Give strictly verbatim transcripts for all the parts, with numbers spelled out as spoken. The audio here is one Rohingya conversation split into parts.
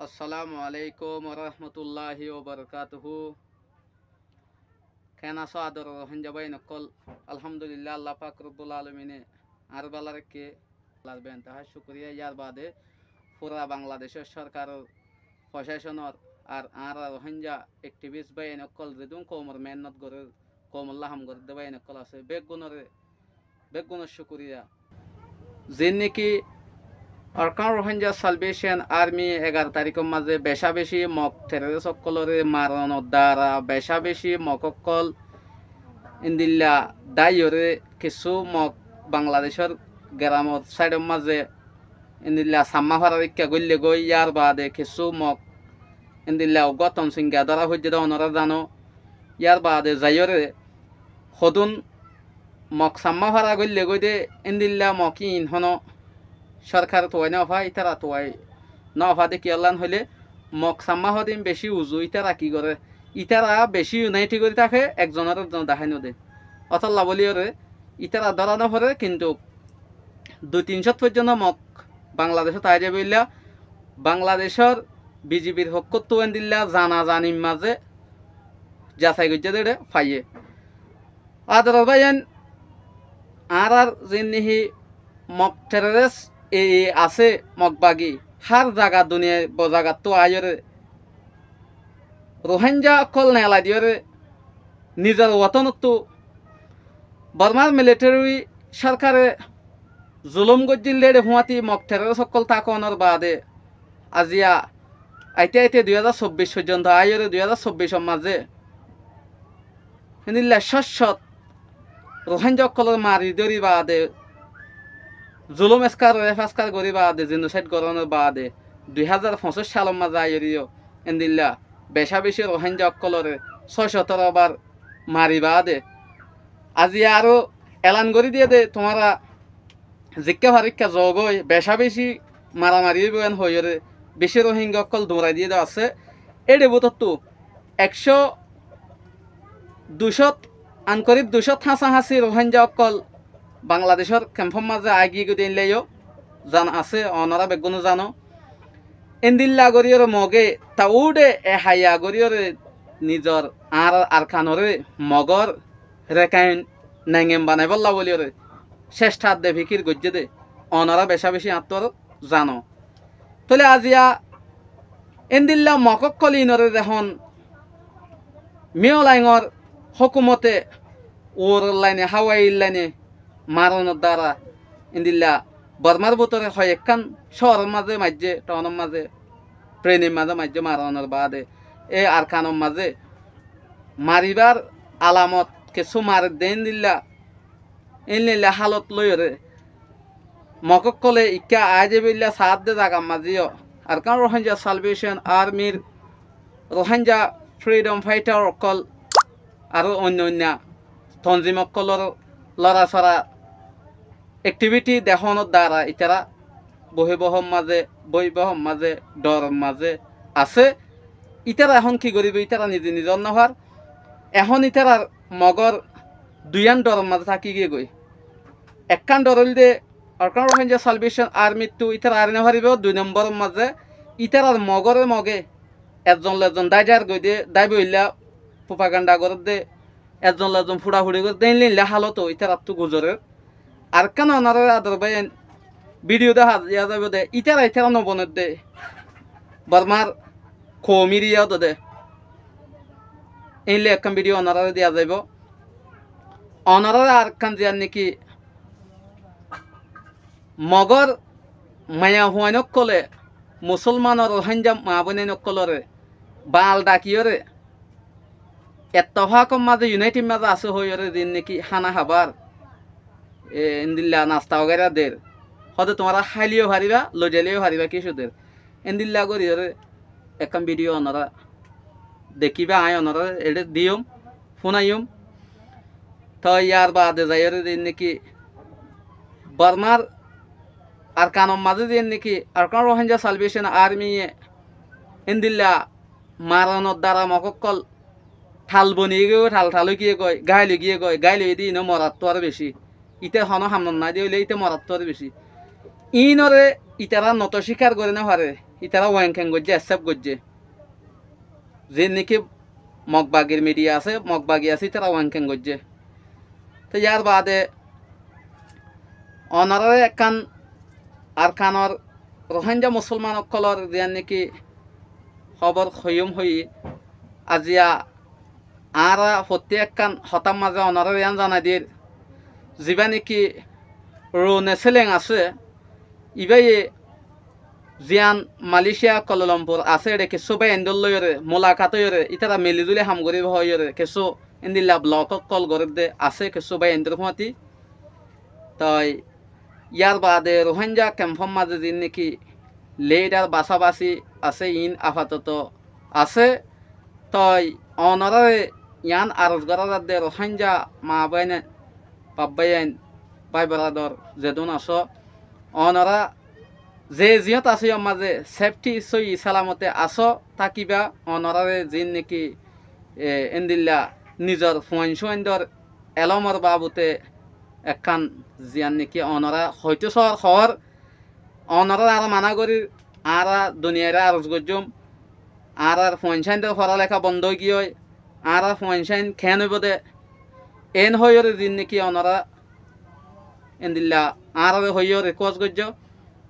Assalamu alaikum warahmatulláhi wabarakátuhu. Keén asó adoror Rohingya báin ókkol? Alhamdulillah, Allah pak Rabbul Alamine añáre bála raikké, Allahr beintaha cúkuriya. Yárbaade fura Bangladecór sórkaror, focáconor ar añára Rohingya activist báin ókkol zedún koumor meénnot gorér, koumolla ham gorédde báin ókkol asé, beggúnore beggúnor cúkuriya. Ziín néki Arakan Rohingya Salvation Army egaró tarikór mazé becá-becí Mog terrorist ókkolóre maronor dara becá-becí Mog ókkol endilla dáiyoré kissú Mog Bangladecór geramor sáidor mazé endilla Sammá farar ikká góillegói, yárbaade kissú Mog endilla uggúa Tonsinga dóra foijjé dé onorá zano, yárbaade zaiyóre hodún Mog Sammá fara góillegói dé, endilla Mog íin honó córkare tuwai nófa, ítara tuwai nófa dé kiyólla hoilé Mog Sammá hodún bicí uzu, ítara ki goré, ítara bicí yunáiti gorí táke, ekzonor ekzon dahái nodé. Ótolla bóliyoré ítara dóra nófore, kintu dui tin cót foijjonto Mog Bangladecót aái zaibólla Bangladecór B G Br fokkóttu endilla zana-zanir mazé zasai goijjé dé éçe faiyé. Adoror báiyain, añárár ziín néki Mog terrorist e asé, Mog bagi, hár zaga duniyai bozagattú aáiyoré Rohingya ókkol neelai diyoré nizor wotónottú Bormár militeri córkare zulúm goijjíl dé éçe fúañti Mog terrorist ókkol tákonor baade aziya aite aite dui házar sobbic foijjonto aáiyoré dui házar sobbicor mazé héndilla cót cót Rohingya ókkolóre mari dóri baade, zulúm eskar, ref eskar gorí baade, jenosaid gorónor baade, dui házar foñsíc salor mazé aiyóre yó endilla becá-becí Rohingya ókkolóre só cótoro bar mari baade, aziya aró elan gorí diyé dé, tuáñra zikká faró ikká zoogói, becá-becí maramari óibou en hoiyóre bicí Rohingya ókkol duñrai diyé dé asé. Éçe bútottu ekcó, dui cót, ankoríb dui cót háñsa-háñsi Rohingya ókkol Bangladecór kempór mazé aáigiyé goi dé éilla yó zana asé, onorá beggúne zano. Endilla goríyoré Mogé ta úçe ehaiya goríyoré nizor añárár Arkanoré Mogór Rekain naingem banaibólla bóliyoré céctha de fikír goijjé dé, onorá becá-becí añáttu zano. Tóile aziya endilla Mog ókkol íinoré zehón Míyolaingor hókumote uoror laine, háwair laine maronor dara endilla Bormár bútore hoiyekkán cóoror mazé maijjé, thaunor mazé, trénir mazé maijjé maronor baade, e Arkanor mazé maribár alamot kessú maredde endilla, endilla hálot lóiyoré Mog ókkolé ikká aái zaibólla saádde zagar mazé yó Arakan Rohingya Salvation Armyr Rohingya fridom faitar ókkol aró oinno oinno tonzim ókkolór lora-sora ekthibiti dehónor dara ítara bohibóhor mazé, bohibóhor mazé, dhoror mazé asé. Ítara ehón ki goríbou, ítara nize nize ónnofar. Ehón ítarar Mogór duiyán dhoror mazé táki giyé goi. Ekkán dhor óilde Arakan Rohingya Salvation Armyttú ítara ári nofaribóu, dui nombóror mazé ítarar Mogóre Mogé ezzon lezzon dáizar goi dé, dáiboilla propaganda gorédde, ezzon lezzon fuçafuçi gorédde, éilla éilla hálot ítarattú guzorér. Arekkán onoráre ador báiyain, bídiyo dehá diya zaibou dé, ítara ítara nobonédde, Bormár koumir iyá ódde dé. Éilla ekkán bídiyo onoráre diya zaibou. Onoráre arekkán ziyán néki Mogór maiyafuain ókkolé Musúlmanor Rohingya maabóinain ókkolóre baal dhakiyóre ettofákor mazé, yunáitir mazé asé hoiyóre ziín néki hána habár, e, endilla nasta ugáira der. Hóde tuáñra háile yó faribá, loizaile yó faribá, kessú der. Endilla goríyoré ekkán bídiyo onorá dekíba, aññí onoráre eçé diyum, fúnaiyum. Toi yárbaade zaiyóre ziín néki Bormár Arkanor mazé ziín néki Arakan Rohingya Salvation Armye endilla maronor dara Mog ókkol thal boni giyégoi, thal thal ói giyégoi, gáil ói giyégoi, gáil óiye dé iín ó morattú aró bicí. Íte honó ham nái dé óile íte morattú aró bicí. Iínoré ítara noto cíkar gorí nofaré. ítara wenkeng goijjé, esep goijjé. Ziín niki Mokbagir midiya asé, Mokbagi asé, ítara wenkeng goijjé. Te yárbaade onoráre ekkán Arkanor Ruháingga musúlman ókkolór ziyán niki hóbor hoiyúm hoiyí, aziya añára fottí ekkán hotár mazé onoráre yían zanai dir, zibá niki Rune Seleng asé, ibáye ziyán Malécia Kuala Lumpur asé, eçé kessú báiyaindór lóiyoré mulakat óiyoré, ítara milizuli ham goríbou hoóiyoré kessú endilla blok ókkol gorédde asé kessú báiyaindór fúañti. Toi yárbaade Ruháingga kempór mazé ziín niki lidar basabasi asé, iín afatoto asé. Toi onoráre yían aros gorá zadde Ruháingga maa báiyain, baf báiyain, bái borador zedún asó, onorá ze ziyót asó yór mazé sefthi sóiyi salamote asó tákiba. Onoráre ziín niki, e, endilla nizor fuain cúaindor elómor babute ekkán ziyán niki onorá hoitó soór hoór, onoráre añára maná gorír, añára duniyairé aros goijjúm, añárár fuain cúaindor foráleká bondó óigiyoi, añárár fuain cúain keén óibou dé, eén hoóiyoré ziín niki onorá endilla añáráre hoiyó rikúes goijjó,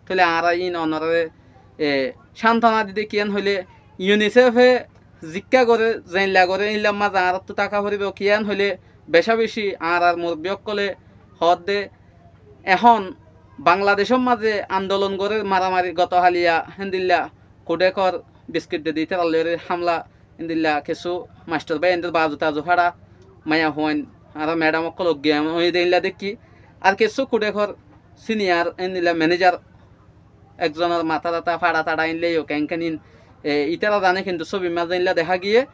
tóile añára iín onoráre, e, cántona didé. Kiyán hoilé, Iyunisefe zikká goré, zeilla goré, éilla mazé añáráttu táka foribóu. Kiyán hoilé, becá-becí añárár murubbí ókkolé hoódde, ehón Bangladecór mazé andolon gorér, maramari, goto haliya héndilla Kudekór biskit dede ítarallói hámla, endilla kessú mastor báiyaindór bazu-tazu fáça, maiyafuain, añára medham ókkol uggúa óiye dé éilla deikkí. Ar kessú Kudekór siniyar endilla menéjar ekzonor matá-tatá fáça-táça éilla yó keén-keén iín, e, ítara zane, kintu sóbir mazé éilla dehá giyé.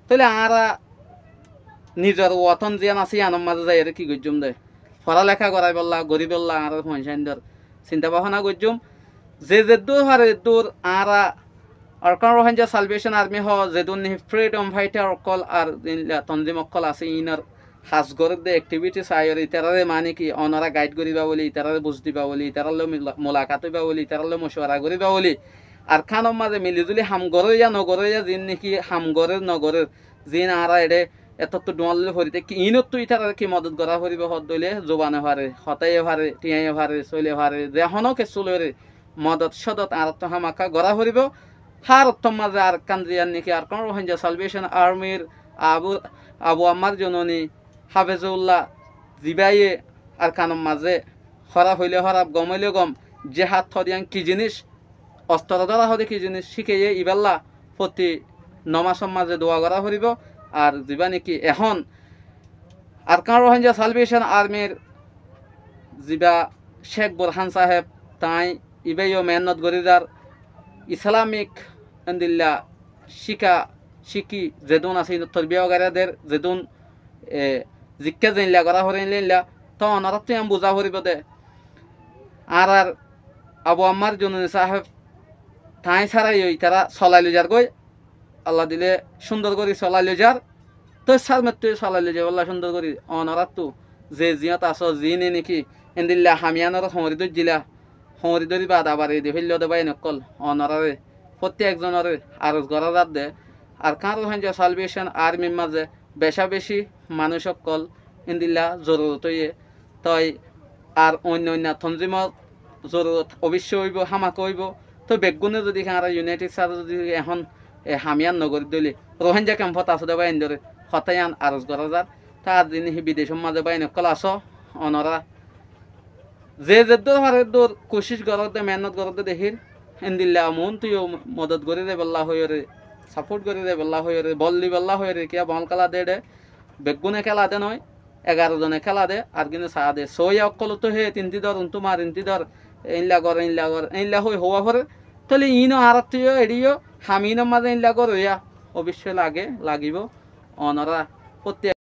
Tóile añára nizor wotón ziyán asé, yíanor mazé zaiyeré ki goijjúm dé? Foráleká goráibollá, goríbollá añárar fuain cúaindor sinta báfana goijjúm. Ze zeddúr fare eddúr añára Arakan Rohingya Salvation Army hoó, zedún niki freedom fighter ókkol ar endilla tonzim ókkol asé, iínor ham gorédde activities aiyóre ítararé mani ki onorá gaid goríba bóli, ítararé buz diba bóli, ítarallói mula-, mulakat óiba bóli, ítarallói mocuwara goríba bóli, Arkanor mazé milizuli ham gorér yá nogorér yá, ziín niki ham gorér nogorér, ziín añára eçé ettóttu dhuáñl loi fori táki, iínottú ítararé ki modot gorá foribóu hoódde óile, zubane fare, hotáye fare, thiañye fare, sóile fare, ze honó kessú loiyóre modot códot añáráttu hámaká gorá foribóu. Hár ottór mazé Arkan ziyán niki Arakan Rohingya Salvation Armyr Abu, Abu Ammar Jununi Hafezullah, zibáye Arkanor mazé hóraf óile hóraf, gom óile gom, jehad hoódde yían ki ziníc, ostoro dóra hoódde ki ziníc cíkaiye, ibálla foti nomásor mazé dua gorá foribóu. Ar zibá niki ehón Arakan Rohingya Salvation Armyr zibá Cék Burhán sáheb, tañí ibáyó meénnot gorí zar, Islamik endilla cíka cíki zedún asé, iínor torbiya ugairá der, zedún, e, zikká zeilla gorá foré éilla éilla, toóu onoráttu yían buzá foribóu dé. Añárar Abu Ammar Jununi sáheb tañí sára yó ítara solai loi zargói, Alla dile cúndor gorí solai loi zar, tói sármettú solai loi zaibollá cúndor gorí. Onoráttu ze ziyót asó, ziíne niki endilla ham yíanoré hoóñri dóijjila, hoóñri dóri baade abar edi féillodé báiyain ókkol, onoráre fottí ekzonoré aros gorá zadde, Arakan Rohingya Salvation Armyr mazé becá-becí manúic ókkol endilla zorurot óiye. Toi ar oinno oinno tonzimor zorurot oboicco óibou, hámaká óibou. Toi beggúne zodi ki añára United State zodi ehón e ham yían nogorí dóile, Rohingya kempót asóde báiyaindóre hotá yían aros gorá zar. Toi ar zini hí bidecór mazé báiyain ókkol asó, onorá ze zeddúr fare eddúr kucíc goródde, meénnot goródde dehír, endilla muúntu yó modot gorí zaibollá hoiyóre, sapót gorí zaibollá hoiyóre, bol dibollá hoiyóre, kiyá bol kéla de eçé, beggúne kéla de noó, egaró zone kéla de, ar gíne saá de. Sóiya ókkolóttu hé tintí dór, untú mar, intí dór, éilla gor, éilla gor, éilla hoi hoówa forer. Tóile iínou añáráttu yó eçé yó ham iínor mazé éilla goróya, oboicco lage, lagibóu. Onorá fottí